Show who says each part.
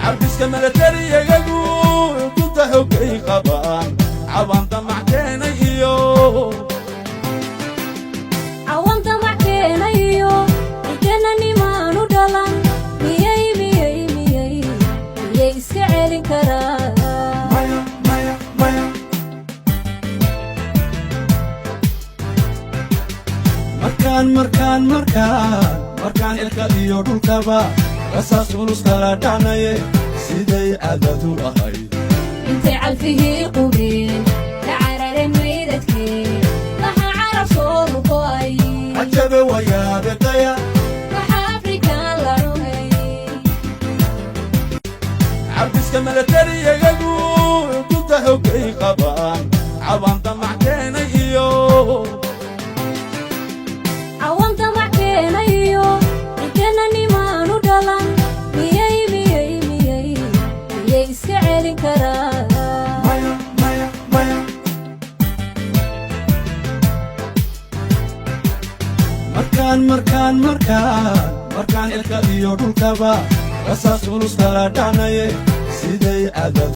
Speaker 1: Carbiska milatariyagagu dunta xoggay qabaan, cawaan damac keenay iyo
Speaker 2: Cawan damac keenayo, ciddana nimaanu dhalan, miyay, miyay, miyay, miyay iska celin karaan?
Speaker 1: Maya, maya, maya. Markaan, markaan, markaan, markaan cirka iyo dhulkaba rasaas culus kala dhacnaye, siday caadadu ahayd,
Speaker 2: Intay calfihii qubeen, ka carareen maydadkee, maxaa Carab soo lugo'ay?
Speaker 1: Cajabe wayaabedaya.
Speaker 2: Maxaa Afrikaan la cunay?
Speaker 1: Carbiska milatariyagagu dunta xoggay qabaan, cawaan damac keenay iyo
Speaker 2: Cawan damac keenayo, ciddana nimaanu dhalan, miyay, miyay, miyay, miyay iska celin karaan?
Speaker 1: Maya, maya, maya. Markaan, markaan, markaan, markaan cirka iyo dhulkaba rasaas culus kala dhacnaye, siday caadadu